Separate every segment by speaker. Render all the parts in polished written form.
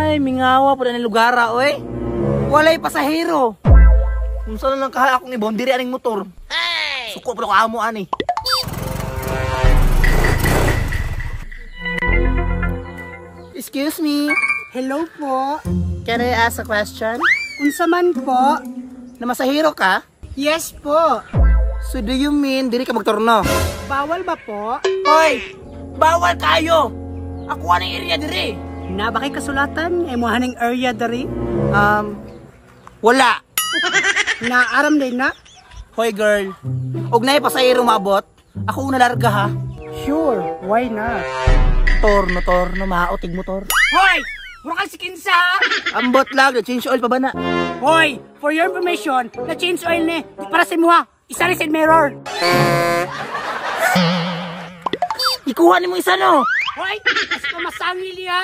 Speaker 1: Ay, mingawa po na ni lugara, oy. Walay pasahero. Unsa na lang kaha akong ibon diri aning motor. Hey! Suko pa ko amo ani. Excuse me.
Speaker 2: Hello po.
Speaker 1: Can I ask a question?
Speaker 2: Unsa man po?
Speaker 1: Na masahero ka?
Speaker 2: Yes po.
Speaker 1: So do you mean diri ka magturno?
Speaker 2: Bawal ba po?
Speaker 1: Hoy! Bawal kayo! Ako aning area diri.
Speaker 2: Na ba kay kasulatan? Imo haning area diri?
Speaker 1: Wala.
Speaker 2: Naaram din na?
Speaker 1: Hoy girl, og naay pasahero maabot, ako una larga ha.
Speaker 2: Sure, why not?
Speaker 1: Torno, torno, maotig motor.
Speaker 2: Hoy! Mura kang sikinsa ha?
Speaker 1: Ambot lang, change oil pa ba na?
Speaker 2: Hoy! For your information, na change oil ni, di para sa imuha. Isa rin sa mirror.
Speaker 1: Ikuha ni mo isa no?
Speaker 2: Hoy! Mas pamasangil niya!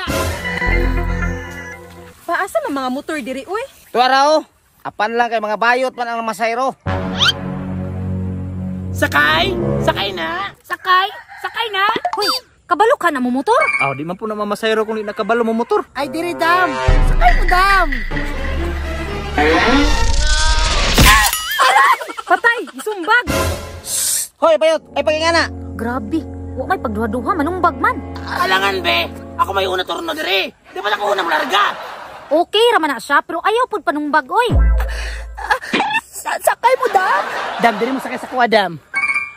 Speaker 3: Paasa man mga motor diri uy?
Speaker 4: Tuwa raw, apan lang kay mga bayot man ang masayro.
Speaker 1: Sakay! Sakay na!
Speaker 2: Sakay! Sakay na!
Speaker 5: Hoy, kabalo ka na mo motor?
Speaker 6: Aw, di man po na mamasayro kung di nakabalo mo motor.
Speaker 2: Ay, diri dam! Sakay mo dam!
Speaker 3: Patay, gisumbag.
Speaker 4: Hoy bayot, ay pagingana.
Speaker 5: Grabe, wa may pagduha-duha manumbag man.
Speaker 1: Alangan be! Ako may una turno diri! Di ba ako una larga?
Speaker 5: Okay ra man na siya pero ayaw pud panumbag oy.
Speaker 2: Sakay mo dam!
Speaker 1: Dam, diri mo sakay sa kuha, dam.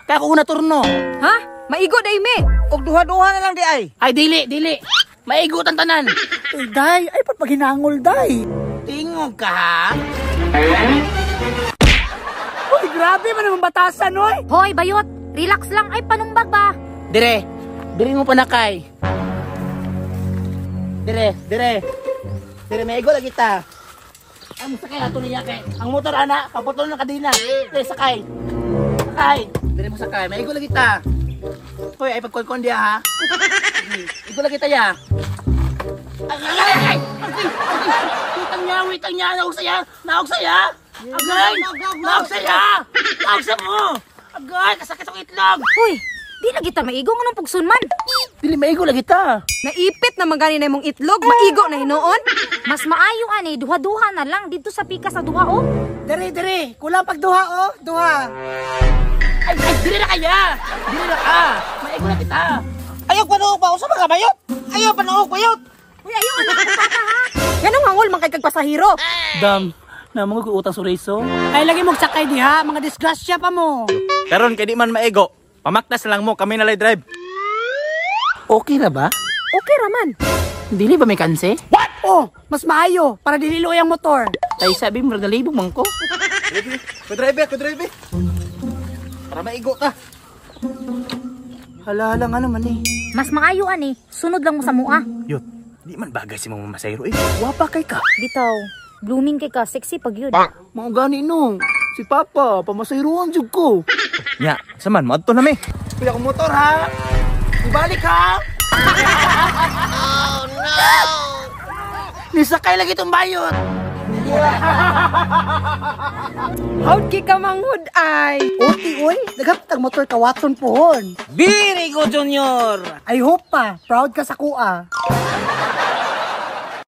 Speaker 1: Kaya ako una turno.
Speaker 3: Ha? Maigo day me.
Speaker 4: Og duha-duha na lang di ay.
Speaker 1: Ay, dili, dili. Maigo tanan.
Speaker 2: Uy, day! Ay, paghinangol, day!
Speaker 1: Tingog ka, ha?
Speaker 2: Uy, grabe man ang batasan, oy!
Speaker 5: Hoy, bayot, relax lang ay panumbag ba?
Speaker 1: Dire, dire mo panakay. Dire, dire. Dire, maigo lagi ta. Ay, mo sakay ato niya kay. Ang motor ana, paputol ng kadena. Dire, sakay. Sakay. Dire mo sakay, maigo lagi ta. Hoy, ay pagkon-kon diya ha. Igo lagi ta ya. Ay, ay, ay, ay! Ay, ay, witang niya, witang niya, naog saya, naog saya. Agay, naog saya. Naog sa mo. Agay, kasakit ang itlog.
Speaker 5: Hoy, di lagi ta maigo nganong pugsun man.
Speaker 1: Dili maigo lagi ta.
Speaker 3: Naipit na man gani na imong itlog, maigo na hinuon.
Speaker 5: Mas maayo ani duha-duha na lang didto sa pikas sa duha oh.
Speaker 2: Diri, diri! Kulang pagduha, oh! Duha!
Speaker 1: Ay, ay, dili na kaya! Dili na ka! Maigo na kita!
Speaker 4: Ayaw panuok pa usa ka bayot. Ayaw panuok bayot.
Speaker 5: Uy, ayaw anak ko papa ha.
Speaker 3: Ganong hangol man kay kag pasahero.
Speaker 1: Dam, namang ko utang suriso.
Speaker 2: Ay, lagi mong sakay diha! Mga disgrasya pa mo!
Speaker 6: Karon kay di man maigo, pamaktas lang mo kami nalay drive.
Speaker 1: Okay ra ba?
Speaker 3: Okay ra man.
Speaker 1: Dili ba may kanse?
Speaker 2: Oh, mas maayo para dili luoy ang motor.
Speaker 1: Tay sabi mo nalibog man ko.
Speaker 6: Ko drive, ko drive. Para maigo ka.
Speaker 1: Hala, hala nga naman eh.
Speaker 5: Mas maayo ani, sunod lang mo sa mua.
Speaker 6: Yot, di man bagay si mga masayro eh. Wapa kay ka.
Speaker 5: Bitaw, blooming kay ka, sexy pag yun.
Speaker 1: Mga gani no. Si Papa, pamasayroan jud ko.
Speaker 6: Nya, saman moadto na mi.
Speaker 1: Kuya ko motor ha. Ibalik ha. Oh no. Nisakay lagi itong bayot.
Speaker 3: How'd ki ka manghud ay?
Speaker 2: Oti, oy! Daghang tag motor kawaton pohon.
Speaker 4: Birigo Junior.
Speaker 2: I hope pa, proud ka sa kuha.